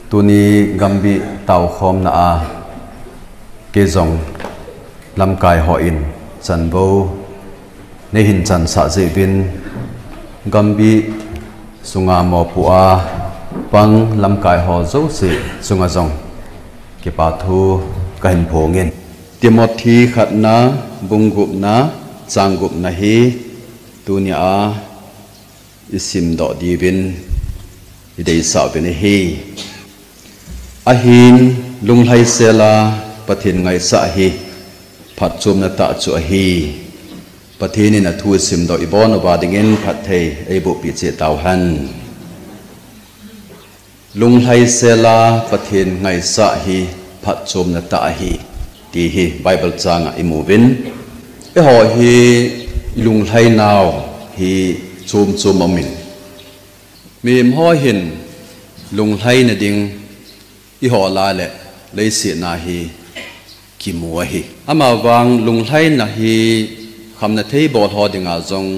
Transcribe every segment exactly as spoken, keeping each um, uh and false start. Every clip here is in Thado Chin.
Tuni Gambih taokhomna a kei jong lamkai hon chanvo neihin chansah jeh uvin, Gambih sunga mopoh a pang lamkai ho jouse chunga jong kipa thu kahin phong in. Timothy khatna, bung gupna, chang gupna hi tunia isimdoh diuvin ideisah uvin ahi. Ahin, lunglhaisel a Pathen ngaisah hi phatchomna tah chu ahi. Pathen in athu isimdoh ibon uva dingin phatthei eiboh peh cheh tauhen. Lunglhaisel a Pathen ngaisah hi phatchomna tah ahi, ti hi Bible chang a imu uvin. Eiho hi ilunglhai nau hi chom chom aum in. Mihem ho hin lunglhaina ding ihol a le leiset a hi kimu ahi. Amavang lunglhaina hi khamna thei bol ho dinga jong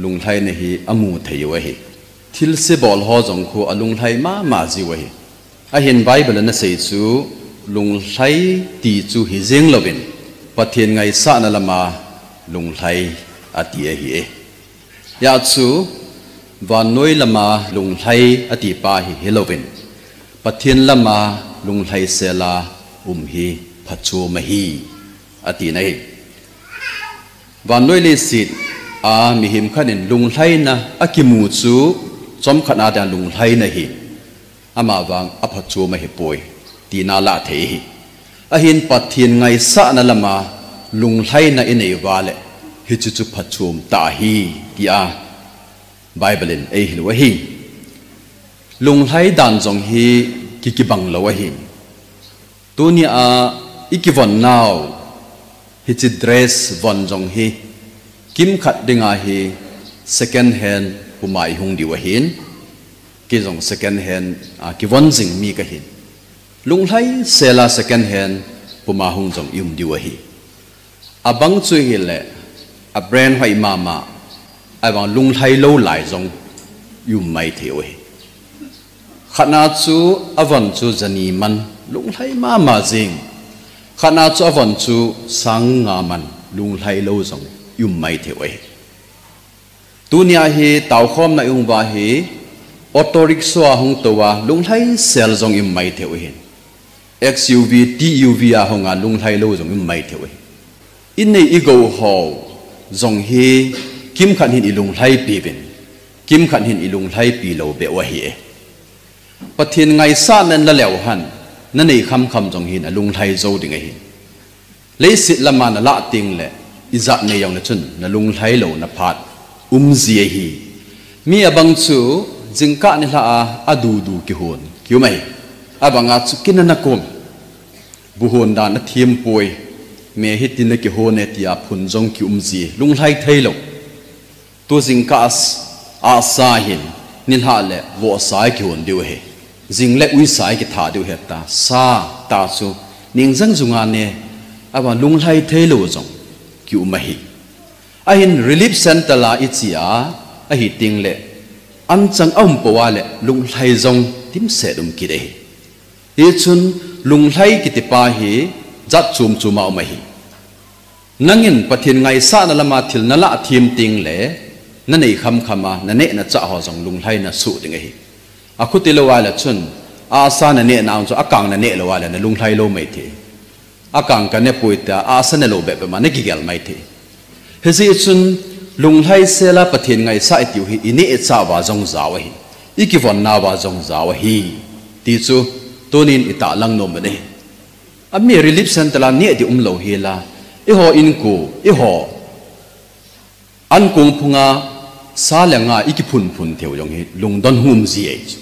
lunglhaina hi amu thei u ahi. Thilse bol ho jong khu alunglhai mama jiu ahi. Ahin Bible in asei chu lunglhai ti chu hijeng louvin Pathen ngaisahna lama lunglhai ati ahi e. Hijeh chun vannoi lama lunglhai ati pa hi hilouvin Pathen lama lunglhaisel a um hi phachom ahi, atina ahi. Vannoi leiset a mihem khat in lunglhaina akimu chu chomkhat a dia lunglhaina hi amavang aphachom ahipoi, tina lah thei ahi. Ahin Pathen ngaisahna lama lunglhaina inei uva le hiche chu phachom tah ahi, tia Bible in eihil u ahi. Lunglhai dan jong hi kikibang lou ahi. Tunia ikivon nau hiche dress von jong hi kimkhat dinga hi second hand puma ihung diu ahin. Kei jong second hand a kivon jing mi kahin. Lunglhaisel a second hand puma hung jong ium diu ahi. Abang chu hile, a brand hoi mama, ahivang lunglhai lou lai jong ium maithei u ahi. Khatna chu avon chu jani man lunglhai mama jing. Khatna chu avon chu sang nga man lunglhai lou jong ium maithei u ahi. Tunia hi taokhomna ium uva hi auto rickshaw a hung tou a lunglhaisel jong ium maithei u ahin. X U V, T U V a hung a lunglhai lou jong ium maithei u ahi. Inei igou ho jong hi kimkhat hin ilunglhaipi uvin, kimkhat hin ilunglhaipi lou beh u ahi e. Pathen ngaisahna in la leu hen, nanei khamkham jong hin alunglhai jou ding ahi. Leiset lama nalah teng le, ijat nei jong le chun nalunglhai louna phat um ji ahi. Mi abang chu jingkah nilhah a adudu kihon kium ahi. Abang a chu kinana kom, bu hon dan athem poi, me hitin nakihon e tia phun jong kium ji, lunglhai thei lou. Tu jingkah a s-, ahsa hin, nilhah le vohsa kihon diu ahi. Jing le uisa kitha diu ahi ta. Sa tah chu, ning jang jung a ne, ahivang lunglhai thei lou jong kium ahi. Ahin relief center a iche a, ahi teng le, anchang aum pou a le, lunglhai jong dimset um kit ahi. Hichun lunglhai kiti pa hi jat chom chom a um ahi. Nangin Pathen ngaisahna lama thil nalah them teng le, nanei khamkham a, naneh nachah ho jong lunglhai nasoh ding ahi. Akhuti lou a le chun, ahsa naneh na ang chu akang naneh lou a le nalunglhai lou maithei. Akang kaneh poi tia, ahsa nelou bep bep ma nakigel maithei. Hijeh chun, lunglhaisel a Pathen ngaisah itiu hi, ineh ichah uva jong jao ahi. Ikivon nauva jong jao ahi. Ti chu, tunin itahlang nom u ahi. Ami relief center a neh ding umlou hel a, eiho inko, eiho ankong phunga sa le nga ikiphun phun theiu jong hi lungdon hung um ji ahi chu.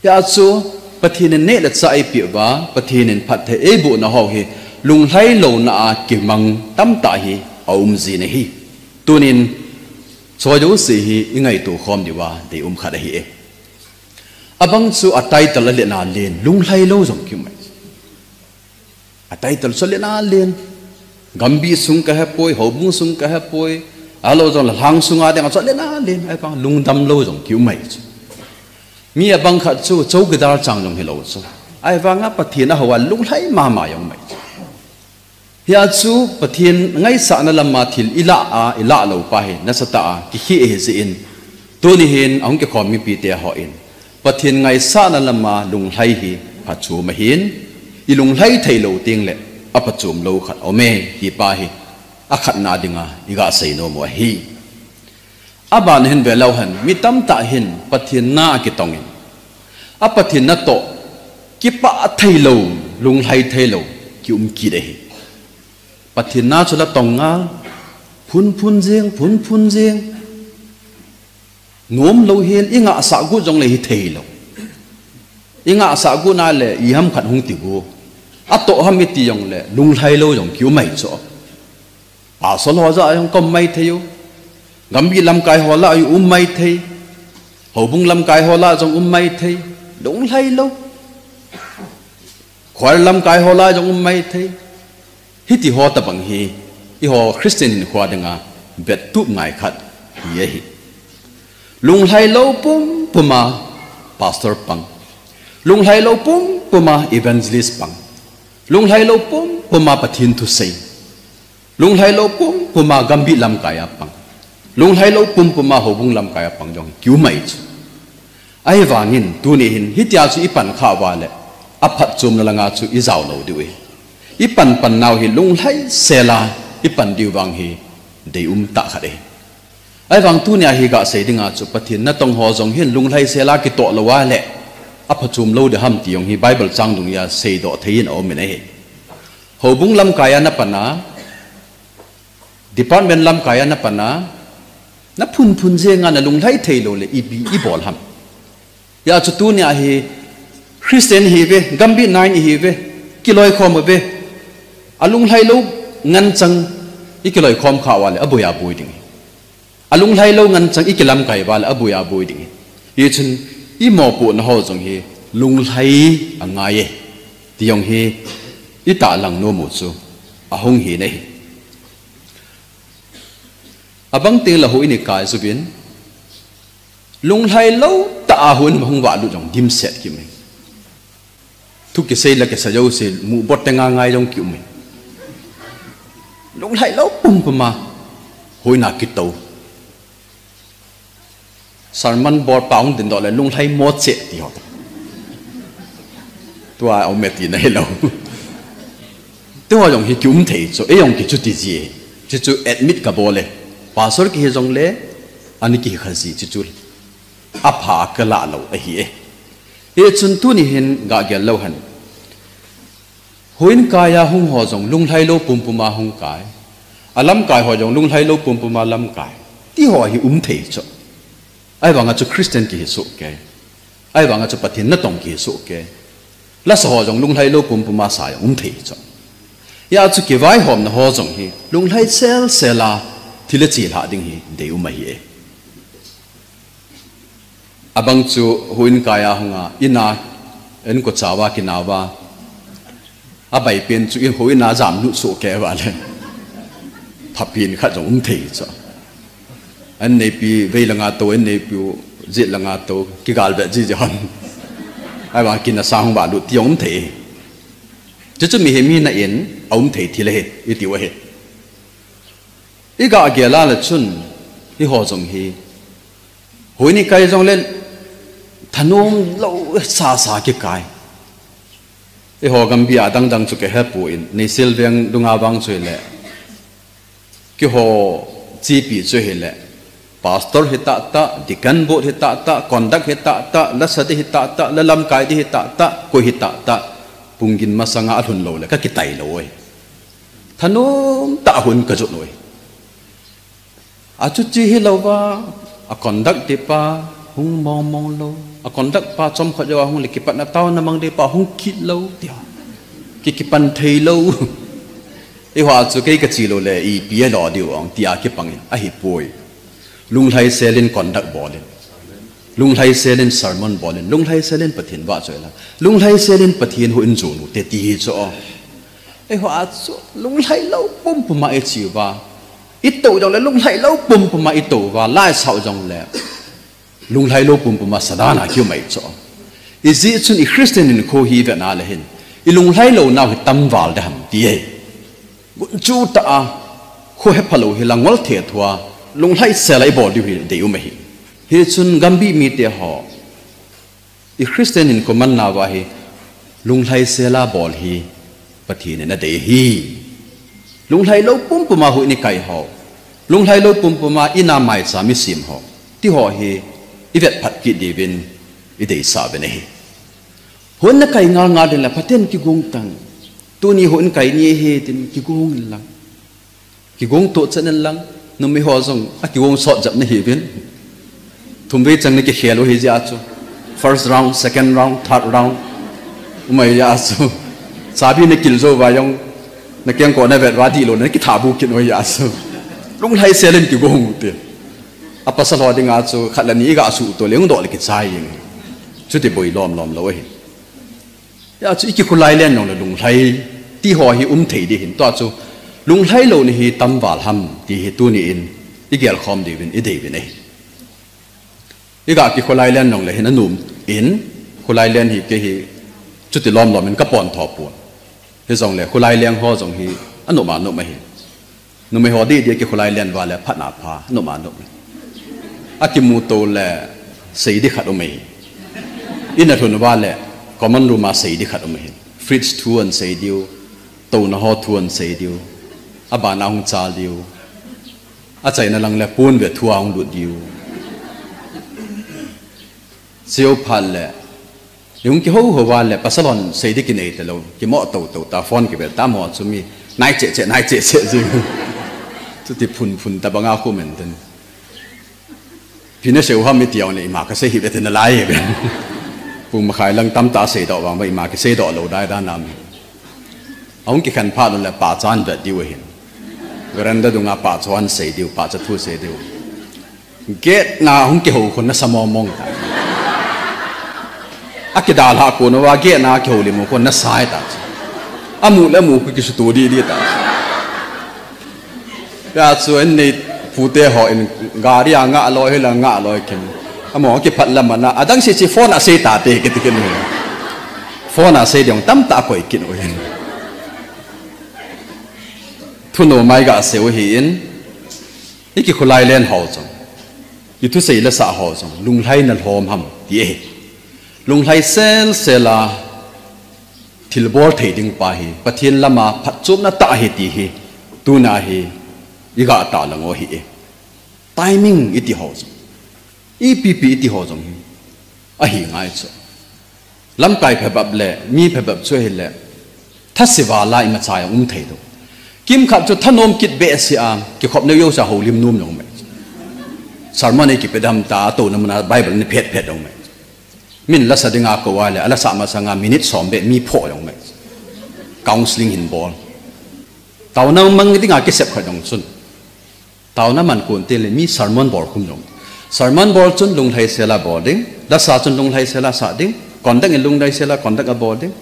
Hijeh chun Pathen in neh le chah eipeh uva, Pathen in phatthei eibohna ho hi lunglhai louna a kimang tamtah hi aum jin ahi. Tunin choi jouse hi ingaito khom diuva deium khat ahi e. Abang chu a title alen alen, lunglhai lou jong kium ahi. A title chu alen alen. Gambih sung kahepoi, houbung sung kahepoi. Ahilou jong lhang sunga dinga chu alen alen. Ahivang lungdam lou jong kium ahi chu. Mi abang khat chu chowkidar chang jong hilou chu. Ahivanga Pathen a hou a lunglhai mama jong mai chu. Hia chu Pathen ngaisahna lama thil i lah a, i lah lou pa hi nasatah a kikhel ahi jeh in, tuni hin ahung kikhom mipite hon Pathen ngaisahna lama lunglhai hi phachom ahin, i lunglhai theilou tengle aphachom lou khat aume, ti pa hi akhatna dinga i gasei nom u ahi. Aban hin velou hen, mi tamtah hin Pathen na akitong in, a Pathen na toh kipah theilou, lunglhai theilou, kium kit ahi. Pathen na chu la tong ngal, phunphun jeng, phunphun jeng. Nomlou hin i ngahsah got jongle hi theilou. I ngahsah got nale iham khat hung ti got. Atoh ham i ti jongle lunglhai lou jong kium mai chu. Pastor ho jah a jong kaum mai thei u. Gambih lamkai ho lah a jong um mai thei. Houbung lamkai ho lah a jong um mai thei. Lunglhai lou. Choir lamkai ho lah a jong um mai thei. Hiti ho tabang hi, eiho Christian hinkho dinga vettup ngai khat hi ahi. Lunglhai lou pumpum a pastor pang. Lunglhai lou pumpum a evangelist pang. Lunglhai lou pumpum a Pathen thusei. Lunglhai lou pumpum a gambih lamkai a pang. Lunglhai lou pumpum a houbung lamkai a pang jong kium mai chu. Ahivangin tuni hin hitia chu i pan khah uva le, aphatchomna langa chu i jao lou diu ahi. I pan pan nau hi lunglhai sel a i pan diu vang hi deium tah khat ahi. Ahivang tunia hi gasei dinga chu Pathen natong ho jong hin lunglhai sel a kitoh lou a le aphachom lou ding ham ti jong hi Bible chang dunga seidoh thei in aum in ahi. Houbung lamkai a na pan a, department lamkai a na pan a, na phunphun jeng a na lunglhai theilou le ipi i bol ham. Hia chu tunia hi Christian ihiuve, gambih nine ihiuve, kiloikhom uve. Alunglhai lou ngen chang i kiloikhom khah uva le aboi aboi ding. Alunglhai lou ngen chang i kilamkai uva le aboi aboi ding. Hichun i mopohna ho jong hi lunglhai angai e, ti jong hi i tahlang nom u chu ahung hi ahi. Abang tengle houin i kai jeh uvin, lunglhai lou tah a houin hung vahlut jong dimset kium e. Thu kisei le kisei jouse mu bot te ngai ngai jong kium e. Lunglhai lou pumpum a houin a kitou. Sermon bol pa hung dingdoh le lunglhai mo cheh ti ho. Tua aum e tina hilou. Tua jong hi kium thei chu, ei jong kichuti ji e. Chuchu admit kabol e. Pastor kihi jongle, ani kihi kha ji chuchu. Apha kalah lou ahi e. Hichun tuni hin gagel lou hen. Houin kai a hung ho jong lunglhai lou pumpum a hung kai. Alamkai ho jong lunglhai lou pumpum a lamkai. Ti ho hi um thei chu. Ahivanga chu Christian kihi soh kei. Ahivanga chu Pathen natong kihi soh kei. Lasa ho jong lunglhai lou pumpum a sa jong um thei chu. Hia chu kivaihomna ho jong hi lunglhai sel sel a thil a chilhah ding hi deium ahi e. Abang chu houin kai a hung a, in a, in kocha uva kinah uva. Abai pen chu in houin a jamlut soh kei uva le. Phapen khat jong um thei chu. An neipi vei langa tou, an neipi u jet langa tou, kigal vet ji ji hon. Ahivang kinah sa hung vahlut ti jong um thei. Chuchu mihem hina in aum thei thil ahi, i tiu ahi. I gagel a le chun, eiho jong hi. Houin i kai jongle thanom lou sasa kikai. Eiho gambih a dang dang chu kihepon, Neihsial veng dunga vang chu hile. Keiho chipi chu hile. Pastor hi tahtah, deacon board hi tahtah, conduct hi tahtah, lasa di hi tahtah, la lamkai di hi tahtah, koi hi tahtah. Pung gin masanga alhun lou le kakitai lou e. Thanom tah a houin kajot lou e. Achuti hilouva, a conduct te pa hung mong mong lou. A conduct pa chomkhat jouva hung le kipatna taona mang te pa hung kit lou, tia. Ki, kipan thei lou. Eiho chu kei kache lou le, ipi alo diu ong, tia kipang in, ahipoi. Lunglhai sel in conduct bol in. Lunglhai sel in sermon bol in. Lunglhai sel in Pathen vahchoi la. Lunglhai sel in Pathen houin jon u te ti hi chu o. Eiho chu lunglhai lou pumpum a i che uva. I tou jongle lunglhai lou pumpum a i tou uva. Laisau jongle. Lunglhai lou pumpum a sadan a kium ahi chu. Ijeh chun i Christian hinkho hi i vet na le hin, i lunglhai lou nau hi tamval ding ham ti ahi. Gunchu tah a, kho hepha lou hi la ngol thei thua, lunglhai sel a i bol diu hi dei um ahi. Hichun Gambih mite ho, i Christian hinkho man nauva hi, lunglhai sel a bol hi Pathen in adei ahi. Lunglhai lou pumpum a huhhing i kai ho, lunglhai lou pumpum a in a maicham i sem ho, ti ho hi i vet phat kit diuvin i deisah uvin ahi. Huhhing na kai ngal ngal ding le phaten kigong tan. Tuni huhhing kai ni ahi tin kigong in lang. Kigong toh chan in lang, numei ho jong a kigong sot jep na hiuvin. Thum vei chang na kikhel u ahi jeh a chu. First round, second round, third round. Um ahi jeh a chu. Chabi na kil jou uva jong, na kengkoh na vet uva dihlou na kitha bu kit u ahi jeh a chu. Lunglhai sel in kigong u te. A pasal ho ding a chu, khat le ni i ga suhto le, hung doh le kichai jeng. Chuti boi lom lom lou ahi. Hijeh a chu i kikhulai len jong le lunglhai ti ho hi um thei ding ahin. Tua chu lunglhai lou na hi tamval ham ti hi tuni in i gelkhom diuvin i dei uvin ahi. I ga kikhulai len jong le hin anom in, khulai len hi kei hi chuti lom lom in ka pon tho pon. Hijong le khulai len ho jong hi anom anom ahi. Numei ho didi a kikhulai len uva le phat na pha, nom a nom. A kimuto le sei ding khat um ahi. In a lhun uva le common room a sei ding khat um ahi. Fridge thu ahin sei diu, touna ho thu ahin sei diu, a bana hung chal diu, a chaina lang le pon ve thu a hung lut diu. Seo phat le, i hung kihou hou uva le, pasal hon sei ding kinei talou, kimoh tou tou ta, phone kivel ta mo chu mi, nai cheh cheh, nai cheh cheh jing. Chuti phun phun ta banga khu men ten. Pi na seu ham i ti jong le, ima ka sei hi ve te nalai ve. Pung makhai lang tam ta sei doh vang ba, ima ka sei doh lou dai dan am. A hung kikhen phat le, pachan vet diu ahin. Veranda dunga pachan sei diu, pacha thu sei diu. Gate na hung kihou khun nasa mong mong ta. A kidalha kon uva gate na kihoulim u khun nasa e ta. Amu le amu khu kisuto didi ta. Hijeh chun nei pute ho in gari a ngah loi hi la ngah loi khin. Amaho kiphat lam ana, adang seh seh phone a sei ta te kiti kit u. Phone a sei ding tamtah koi kit u hin. Thunom a i ga sei u ahin. I kikhulai len ho jong, i thusei lasah ho jong, lunglhai na lhom ham ti ahi. Lunglhai sel sel a thilbol thei ding pa hi, Pathen lama phatchomna tah ahi ti hi, tuna hi, i ga tahlang u ahi e. Timing i ti ho jong, ipi pi i ti ho jong hi, ahi ngai chu. Lamkai phabep le, mi phabep chu ahile, thase val a imacha jong um thei lou. Kimkhat chu thanom kit behseh a, kikhop neo jouse a houlim nom jong um e. Sermon ei kipe dam ta, atouna mun a Bible ni phet phet jong um e. Min lasa dinga kou a le, alasa masanga minute som beh mi phoh jong um e. Counseling hin bol. Taona mang dinga kisep khat jong chun. Taona man kon teng le mi sermon bol khum jong. Sermon bol chun lunglhai sel a bol ding. Lasa chun lunglhai sel a sa ding. Conduct in lunglhai sel a conduct a bol ding.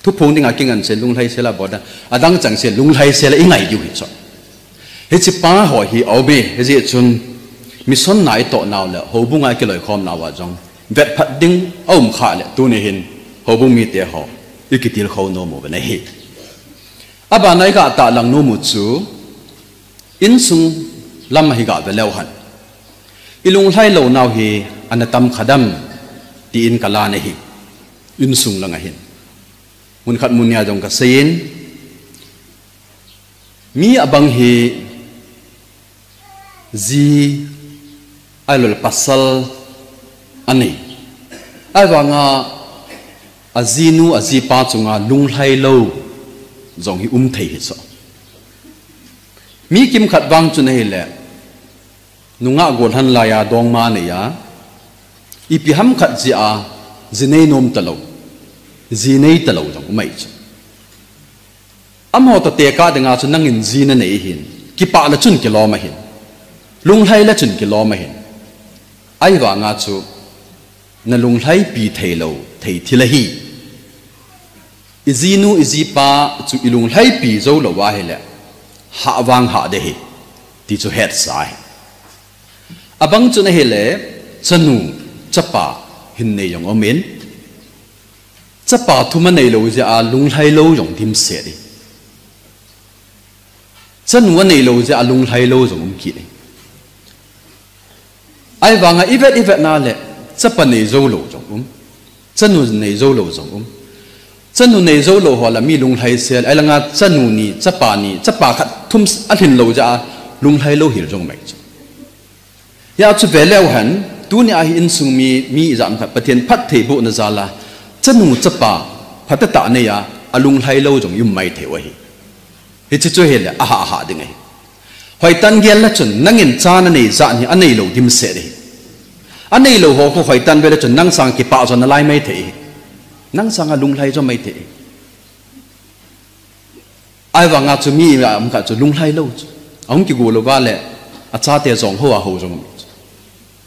Thuphong dinga kingan chun lunglhai sel a bol ding. Adang chang chun lunglhai sel a i ngai diu hi chu. Hiche pa ho hi aum e, hijeh chun mission na i toh nau le, houbung a i kiloikhom nau a jong vetphat ding aum kha le, tuni hin houbung mite ho i kitilkhou nom u ahi. Abana i ga tahlang nom u chu, insung lam a hi ga ve leu hen. I lunglhai lou nau hi ana tam kha dem, tin ka lan ahi. Insung lang a hin. Mun khat mun ni a jong ka seiyin. Mi abang hi ji ahilou le pasal anei. Ahivanga ajinu, ajipa chunga lunglhai lou jong hi um thei hi chu. Mi kimkhat vang chun ahile, nungah gollhang lai a dongma nei a, ipi ham khat jeh a, ji nei nom talou, ji nei talou jong um ahi chu. Amaho toh tekah dinga chu nangin ji nanei hin, kipah le chun kilom ahin, lunglhai le chun kilom ahin. Ahivanga chu, na lunglhaipi thei lou, thei thil ahi. I jinu, i jipa chu i lunglhaipi jou lou ahile, hah vang hah ding ahi, ti chu hetsa ahi. Abang chun ahile, Chanu, chapa hin nei jong um in, chapa thum anei lou jeh a lunglhai lou jong dimset e. Chanu anei lou jeh a lunglhai lou jong um kit e. Ahivanga i vet i vet na le, chapa nei jou lou jong um, chanu nei jou lou jong um. Chanu nei jou lou ho la mi lunglhai sel, ahilanga chanu ni, chapa ni, chapa khat thum alhin lou jeh a lunglhai lou hel jong mai chu. Hia chu ve leu hen, tuni a hi insung mi, mi ijat ham khat Pathen phattheibohna jal a, chanu chapa phatah tah nei a, alunglhai lou jong i um maithei u ahi. Hiche chu hile, aha, aha ding ahi. Hoitah in gel le chun, nangin cha nanei jat hi anei lou dimset ahi. Anei lou ho khu hoitah in ve le chun, nang sanga kipah jo nalai maithei ahi. Nang sanga lunglhai jo maithei ahi. Ahivanga chu mi ijat ham khat chu lunglhai lou chu. Ahung kigo lou va le, achate jong ho a ho jong um chu.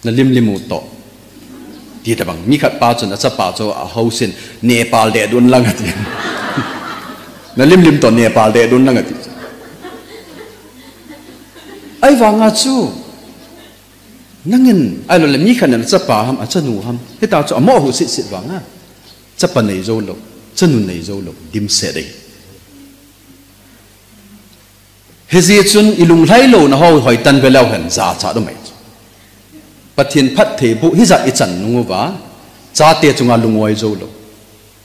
Na limlim u toh. Ti tabang, mi khat pa chun achapa chu ahousen, Nepal deh dun lang ati. Na limlim toh Nepal deh dun lang ati. Ahivanga chu, nangin, ahilou le mi khat in achapa ham, achanu ham, hita chu amo hu sit sit vanga, chapa nei jou lou, chanu nei jou lou, dimset e. Hijeh chun i lunglhai louna ho hoitah in ve leu hen, jachat um ahi chu. Pathen phattheiboh hijat i chan nung uva, chate chunga lungoi jou lou,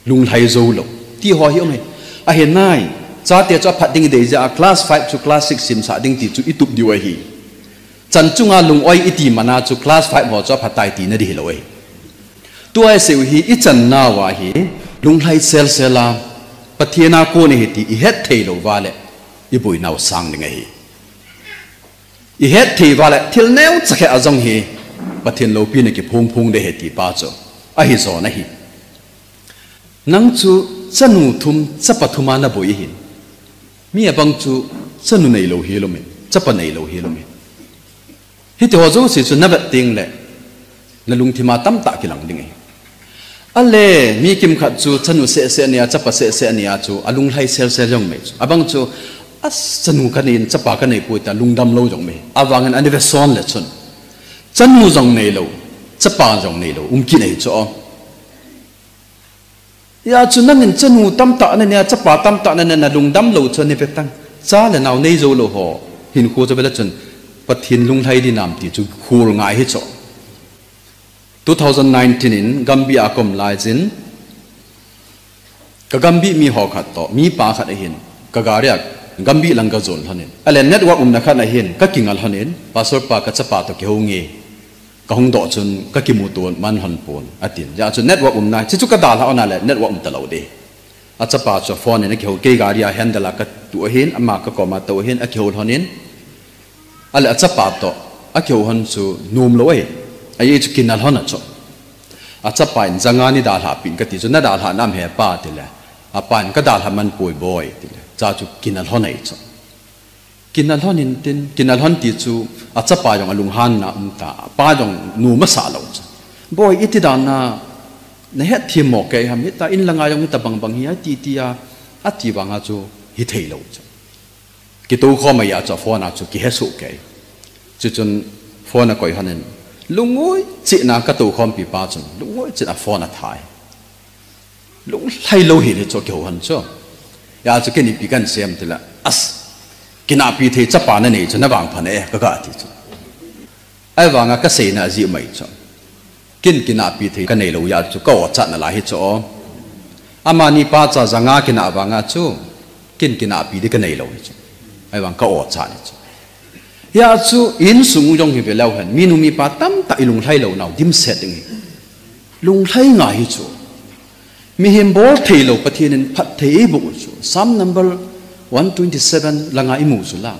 lunglhai jou lou ti ho hi um ahi. Ahi nai, chate chu aphat ding i dei jeh a class five chu class six simsah ding ti chu i tup diu ahi. Chan chunga lungoi i ti mana chu class five ho chu aphatai tina di hilou ahi. Tua i seiu hi i chan nauva hi lunglhai selsel a, Pathen a kon ahi ti i hetthei lou uva le, i boinau sang ding ahi. I hetthei uva le, thil neocha khat a jong hi Pathen loupina kiphong phong ding ahi ti pa chu ahi jo ahi. Nang chu chanu thum, chapa thum a naboi ahin. Mi abang chu chanu nei lou hel um in, chapa nei lou hel um in. Hiti ho jouse chu na vet teng le, na lungthim a tamtah kilang ding ahi. Ale, mi kimkhat chu chanu seh seh anei a, chapa seh seh anei a chu, alunglhai sel sel jong um ahi chu. Abang chu, a chanu kanei in, chapa kanei poi tia lungdam lou jong um ahi. Avangin ana ve son le chun, chanu jong nei lou, chapa jong nei lou, um kit ahi chu. Hia chu nangin chanu tamtah nanei a, chapa tamtah nanei a, na lungdam lou chu ana ve tan. Cha le nao nei jou lou ho hinkho chu ve le chun, Pathen lunglhai ding ham ti chu khol ngai ahi chu. Two thousand nineteen in Gambih a ka um lai jin, ka Gambih mi ho khat toh, mipa khat ahin, ka gari a Gambih lang ka jon lhon in. Ale network umna khat ahin, ka kinga lhon in, Pastor pa ka chapa toh kihou nge. Ka hung doh chun ka kimuto man lhon pon, atin. Hia chu network umna, hichu ka dalha u na le network um talou ding. Achapa chu phone in akihou, kei gari a handle a ka tu ahin, ama ka koma tou ahin, akihou lhon in. Ale achapa toh, akihou lhon chu nom lou ahi. Ajeh chu kinga lhon a chu. Achapa in janga nei dalha pin kati chu, na dalha nam he pa tile. Apa in ka dalha man poi boi tile. Hia chu kinga lhon ahi chu. Kinga lhon in tin, kinga lhon ti chu, achapa jong alunghanna um ta, apa jong nom asah lou chu. Boi, iti dan a, na hetthemmo kei ham, hita in langa jong hitabang bang hi, ati tia, ati vanga chu, hithei lou chu. Kitou khom a chu phone a chu kihesoh kei. Chuchun phone akoi lhon in, lungoi cheh in a ka tou khompi pa chun, lungoi cheh in a phone athai. Lunglhai lou hel ahi chu kihou lhon chu. Hia chu ken ipi kan sei em tile, as, kinahpi thei chapa nanei chu na vangphat e, ka ga ti chu. Ahivanga ka seina ajeh um ahi chu. Ken kinahpi thei ka nei lou hia chu ka ochat nalai ahi chu. Amani pa cha janga kinah vanga chu, ken kinahpi ding ka nei lou ahi chu. Ahivang ka ochat ahi chu. Hia chu insung jong hi ve leu hen, minu mipa tamtah i lunglhai lounau dimset ding ahi. Lunglhai ngai ahi chu. Mihem bol thei lou Pathen in phatthei eiboh u chu. Psalm number one twenty-seven langa imu chu la.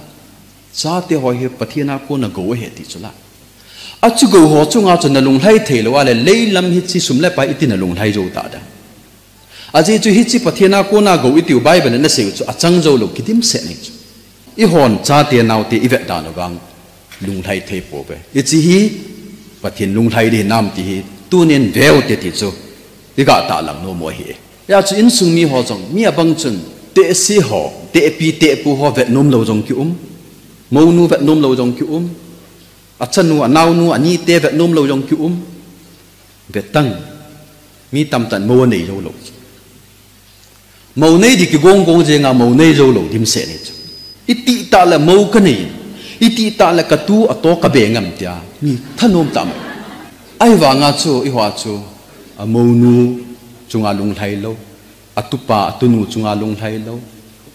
Chate ho hi Pathen a kona gou ahi ti chu la. Achu gou ho chunga chu na lunglhai thei lou a le, leilam hiche sum le pai iti na lunglhai jou ta da. Ajeh chu hiche Pathen a kona gou itiu Bible in asei u chu achang jou lou kidimset ahi chu. Eihon chate naote i vet dan u vang lunglhai thei pouve. Hiche hi Pathen lunglhai ding hinam ti hi tunin veu te ti chu i ga tahlang nom u ahi. Hia chu insung mi ho jong, mi abang chun tehse ho, tehpi tehpu ho vet nom lou jong ki um. Mounu vet nom lou jong ki um. Achanu, anaonu, anite vetnom lou jong kium. Vetang. Mi tamtah in mou anei jou lou. Mou nei di kigong gong jenga mou nei jou lou dimset ni chu. Itih tah le mou kanei. Itih tah le katu ato kabe ngam tia. Mi thanom tah mai. Ahivanga chu, eiho a chu. Amounu chunga lunglhai lou. Atupa, atunu chunga lunglhai lou.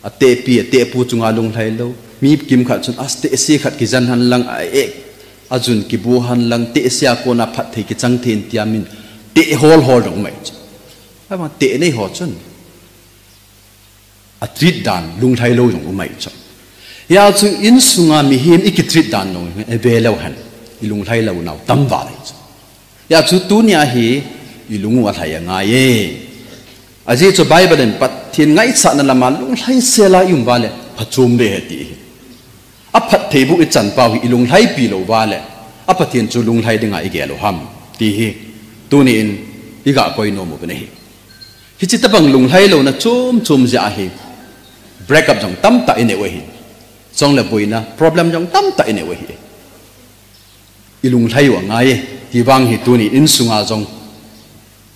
Atehpi, atehpu chunga lunglhai lou. Mi kimkhat chun, a tehse khat kijen hen lang, a ek, ajun kibu hen lang, tehse a kona phatthei kichang thei in tia min, teh hol hol jong um ahi chu. Ahivang teh nei ho chun. A treat dan, lunglhai lou jong um ahi chu. Hijeh chun insunga mihem iki treat dan jong, i ve leu hen. I lunglhai lou nau tam val ahi chu. Hijeh chun tunia hi i lung u alhai angai e. Ajeh chu Bible in Pathen ngaisahna lama lunglhaisel a i um uva le phachom ding ahi ti hi. Aphattheiboh i chan pau hi i lunglhaipi lou uva le a Pathen chu lunglhai dinga i gel u ham ti hi. Tuni in i gah koi nom u ahi. Hiche tabang lunglhai louna chom chom jeh a hi break up jong tamtah i nei u ahi. Chule boina problem jong tamtah i nei u ahi. I lunglhai u angai e, ti vang hi tuni insunga jong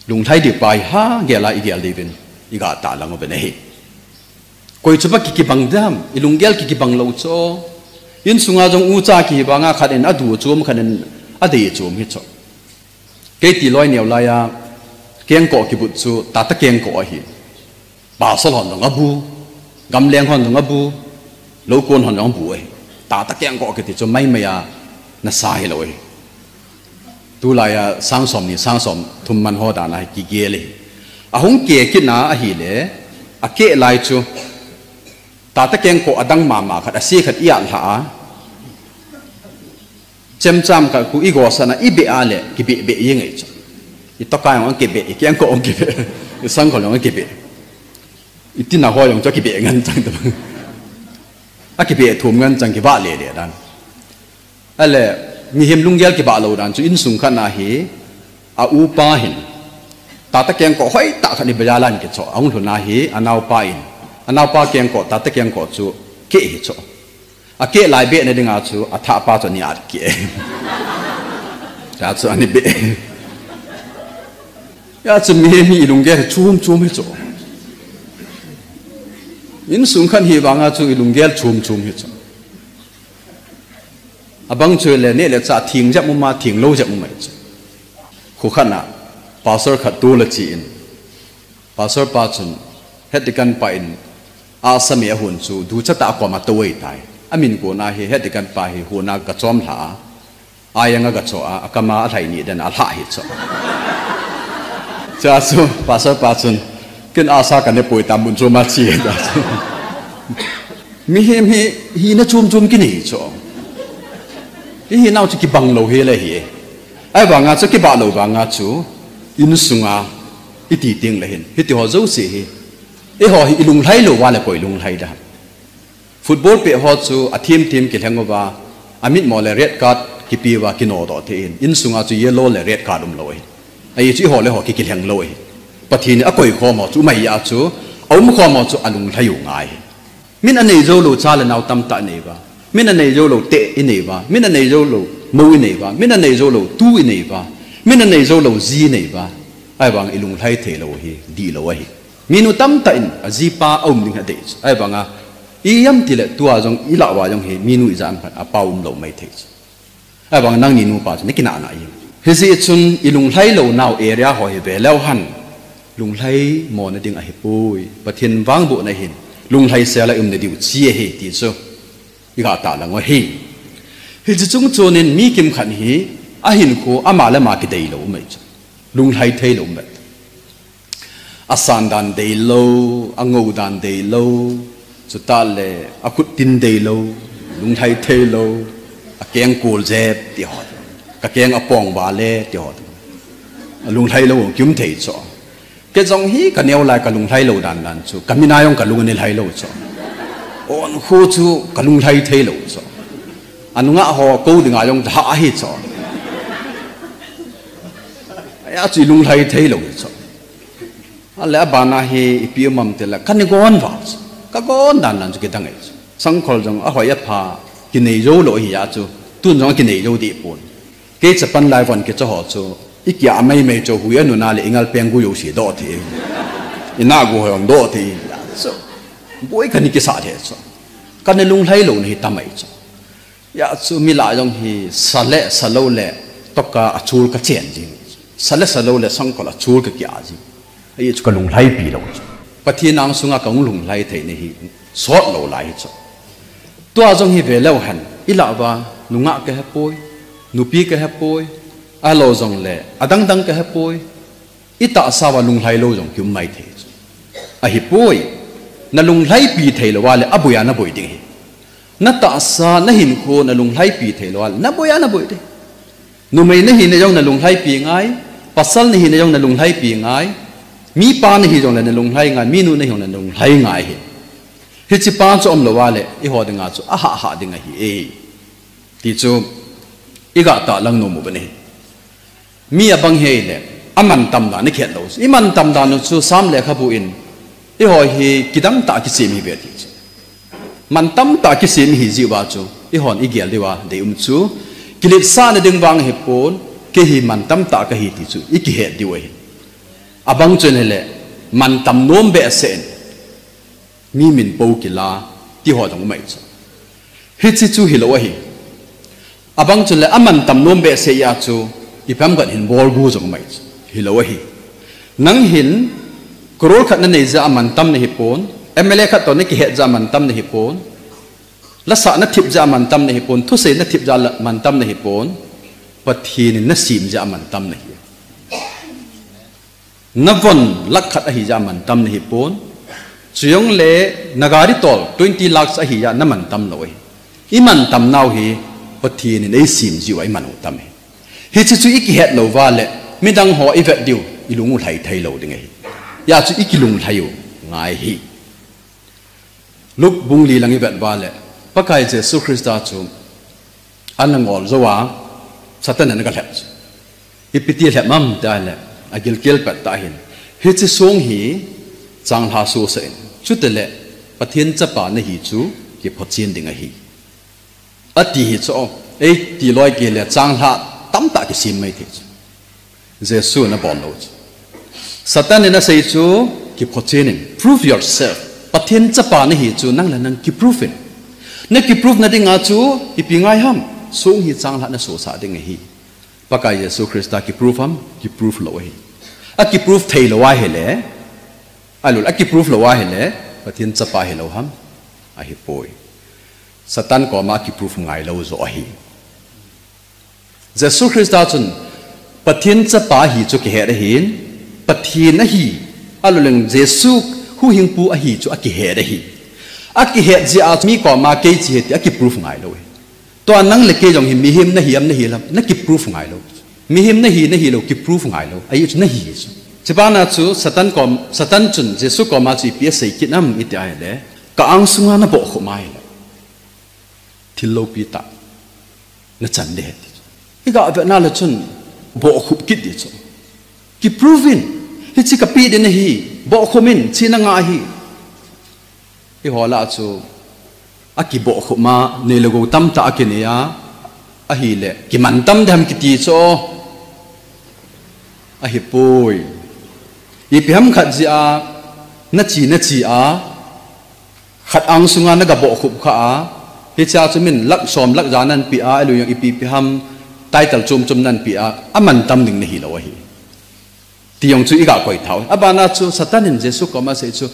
lunglhai ding pa hi ha gel a i gel diuvin i gah tahlang u ahi. Koi chu ba kikibang dam, i lunggel kikibang lou chu. Insunga jong ucha kihi vanga khat in adu chom khat in adei chom hi chu. Kei tiloi neo laiya kengkoh kibut chu tata kengkoh ahi. Pasal hon jong abu, gamleng hon jong abu, loukon hon jong abu ahi. Tata kengkoh kiti chu maimai a nasa hilou ahi. Tulaiya sang som ni, sang som thum man ho dan a hi kigel ahi. Ahung keh kit na ahile, akeh lai chu. Tata kengkoh adang mama khat, ase khat i atlha a. Chemcham khat khu i gosana i beh a le, kibeh beh jeng ahi chu. I toka jong kibeh, i kengkoh jong kibeh, i sangkhol jong kibeh. I tina ho jong chu kibeh ngen chang tabang. Akibeh thum ngen chang kibah le le dan. Ale, mihem lunggel kibah lou dan chu insung khat na hi, a upa hin. Tata kengkoh hoitah khat ni bazaar lan kicho, ahung lhun a hi, anaopa in. Anaopa kengkoh, tata kengkoh chu keh hi chu. Akeh lai behna dinga chu, athahpa chu ani at keh. Cha chu ani beh. Hijeh chun mihem hi i lunggel chom chom hi chu. Insung khat hi vanga chu i lunggel chom chom hi chu. Abang chu le neh le chah theng jep um a, theng lou jep um ahi chu. Khu khat na, pastor khat tol ache in. Pastor pa chun, head deacon pa in, asa me ahon chu, ducha tah a kom a tou ahitai. Amin kona hi, head deacon pa hi hon a gachom lha a. Ajang agacho a, akam a alhai ni den a alha hi chu. Cha chu, pastor pa chun, ken asa kane poi ta mun chu ma chi ta chu. Mihem hi, hina chom chom kinei chu. Ihinau chu kibang lou hile hi. Ahivanga chu kibah lou vanga chu, insunga, iti teng le hin. Hiti ho jouse hi. Eiho hi i lunglhai lou uva le koi lunglhai da. Football peh ho chu a team team kilheng uva, a mitmo le red card kipe uva kinodoh thei in, insunga chu yellow le red card umlou ahi. Ahi chu eiho le ho ki kilheng lou ahi. Pathen in akoi khom ho chu, um ahi a chu, aum khom ho chu alunglhai u ngai ahi. Min anei jou lou cha le nao tamtah inei uva. Min anei jou lou teh inei uva. Min anei jou lou mou inei uva. Min anei jou lou tu inei uva. Min anei jou lou ji inei uva. Ahivang i lunglhai thei lou hi, dihlou ahi. Minu tamtah in ajipa aum ding adei chu. Ahivanga, ijat ham tile tua jong ilah uva jong hi, minu ijat ham khat apa umlou maithei chu. Ahivang nangni nupa chu, nakinah nah ahi. Hijeh chun i lunglhai lou nau area ho hi ve leu hen. Lunglhai mona ding ahipoi. Pathen vangbohna hin. Lunglhaisel a i umna diu chu ahi ti chu. I gah tahlang u ahi. Hiche chung chon in mi kimkhat hi, ahinkho ama le ama kidei lou um ahi chu. Lunglhai thei lou um ahi. Asan dan deilou, angou dan deilou, chutah le akhut tin deilou, lunglhai theilou, akeng kol jep ti ho. Kakeng apong vale ti ho. Lunglhai lou kium thei chu. Kei jong hi kaneo lai kalunglhai lou dan dan chu. Kamin a jong kalung ani lhai lou chu. Onkho chu kalunglhai theilou chu. Anunga ho kou dinga jong hah ahi chu. Ahi chu i lunglhai theilou chu. Ale abana hi ipi um am tile, kani gon val chu. Kagon dan dan chu kidang ahi chu. Sangkhol jong ahoi apha kinei jou lou ahi a chu. Tun jong kinei jou dih pon. Kei chapan lai von kicha ho chu, i kia mai mai chu hui a nuna le i ngal peng gu jou si doh thei. I na gu ho jong doh thei. So, boi kani kisa thei chu. Kana lunglhai lou na hi tamai chu. Ya chu mi la jong hi sa le sa lou le toka a chul ka chen ding. Sa le sa lou le sangkol a chul ka kia ding. Ahi chu ka lunglhai pi lou chu. Pathen angsunga ka lunglhai thei na hi sot lou lai hi chu. Tua jong hi ve leu hen, i la va, nungah ka he poi, nupi ka he poi, a lo jong le, adang dang ka he poi, i tahsa va lunglhai lou jong ki um mai thei chu. Ahi poi, na lunglhai pi thei lou va le, a boi a na boi ding hi. Na tahsa, na hinkho, na lunglhai pi thei lou va le, na boi a na boi ding. Numei na hina jong na lunglhai pi ngai, pasal na hina jong na lunglhai pi ngai, mi pa na hi jong le na lunglhai ngai, mi nu na hi jong le na lunglhai ngai hi. Hichi pa chu um lou va le, i ho dinga chu a ha ha ding ahi e. Ti chu, i ga ta lang nu mu ba ni. Mi a bang hei le, a man tam dan i khet lou. I man tam dan chu Sam le kha bu in, i ho hi kidang ta kisem hi ve ti chu. Man tam ta kisem hi ji va chu, i hon i gel di va, dei um chu. Kilit sa na ding vang hi pon, ke hi man tam ta ka hi ti chu, i ki het di va hi. A bang chun he le, man tam nom be se in. Mi min po kila, ti ho dong mai chu. Hichi chu hi lou ahi. A bang chun le a man tam nom be se ya chu, i pam gat hin bol gu jong mai chu. Hi lou ahi. Nang hin, crore khat na nei ja a man tam na hi pon, M L A khat to na ki het ja a man tam na hi pon, la sa na thip ja a man tam na hi pon, thu sei na thip ja la man tam na hi pon, Pathen in na sim ja a man tam na hi. Na von lakh khat ahi ja man tam na hi pon. Chu jong le na gari tol twenty lakhs ahi ja na man tam lou hi. I man tam nau hi Pathen in ei sim jiu a i man u tam hi. Hichi chu i ki het lou va le midang ho i vet diu i lung u lhai thei lou ding hi. Ya chu i ki lunglhai u ngai hi. Luke bung li lang i vet va le, Pakai Jesu Christa chu ana ngol jou a, Satan in aga lhep chu. Ipi ti lhep ham ti a le, a gilkel pet tah hin. Hichi song hi changlhah sosa in. Chutile, Pathen chapa na hi chu kiphotchen ding ahi. Ati hi chu, ei ti loi kei le changlhah tamtah kisem mai thei chu. Jesu na bol lou chu. Satan in asei chu, kiphotchen in, prove yourself. Pathen chapa na hi chu, nang le nang ki prove in. Na ki prove na dinga chu, ipi ngai ham, song hi changlhah na sosa ding ahi. Pakai Jesu Christa ki prove ham, ki prove lou ahi. A ki prove thei lou ahi le, alul, a ki prove lou ahi le, Pathen chapa hi lou ham, ahi poi. Satan koma ki prove ngai lou jo ahi. Jesu Christa chun Pathen chapa ahi chu kihet ahin, Pathen ahi, aluleng Jesu huhhingpu ahi chu akihet ahi. Akihet jeh a mi koma kei chi ahi ti aki prove ngai lou ahi. Tua nang le kei jong hi mihem nahi am nahi lam, naki prove ngai lou. Mihem nahi, nahi lou, ki prove ngai lou. Ahi chu nahi chu. Chibana chu Satan kom, Satan chun Jesu koma chu ipi asei kit nam iti ahile, ka angsunga nabohkhup ma ahile. Thil loupi tah nachan ding ahi ti chu. I ga vetna le chun bohkhup kit ding chu. Ki prove in, hichi kapeh ding ahi, bohkhup in, chi nanga ahi. I hola chu, aki bohkhup ma, nei le gou tamtah akinei a, ahile, kiman tam dem kiti chu. Ahi poi. Ipi ham khat jeh a, nachi, nachi a, khat angsunga naga bohkhup kha a, hichea chu min lakh som lakh ja nanpeh a, alui jong ipi ipi ham title chom chom nanpeh a, aman tam ding nahi lou ahi. Ti jong chu i ga koi thau. Abana chu Satan in Jesu koma asei chu,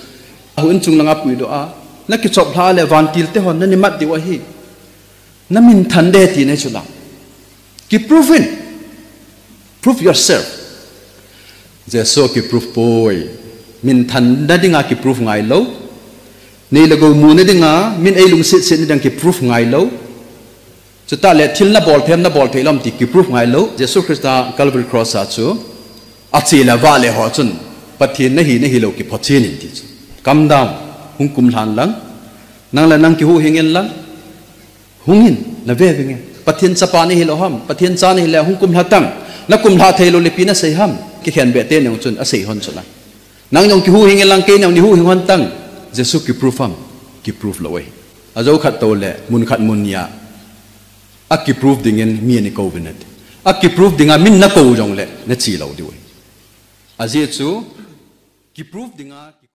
ahun chung langa puidoh a, nakichop lha le vantil te hon nani mat diu ahi. Namin than ding ti nei chu la. Ki prove in. Prove yourself. Jesu ki prove poi. Min than na dinga ki prove ngai lou. Nei le gou mu na dinga, min ei lungset set na dinga ki prove ngai lou. Chutah le thil nabol them, nabol thei lou ham ti ki prove ngai lou. Jesu Christa Calvary Cross a chu. Achi le vale ho chun. Pathen nahi, nahi lou kiphotchen in ti chu. Come down. Hung kum lhan lang. Nang le nang kihuhhing in lang. Hung in, na ve vinge. Pathen chapa nahi lou ham, Pathen cha nahi le hung kum lha tang. Na kum lha thei lou le ipi nasei ham. Kikhen be te neng chun asei hon chu la. Nang jong kihuhhing in lang kei neng ni huhhing hon tang. Jesu ki prove ham, ki prove lou e. Ajou khat tou le, mun khat mun ni a. Akiprove dingin mi ana kouvin ati. Akiprove dinga min nakou jongle nache lou diu ahi. Ajeh chu kiprove dinga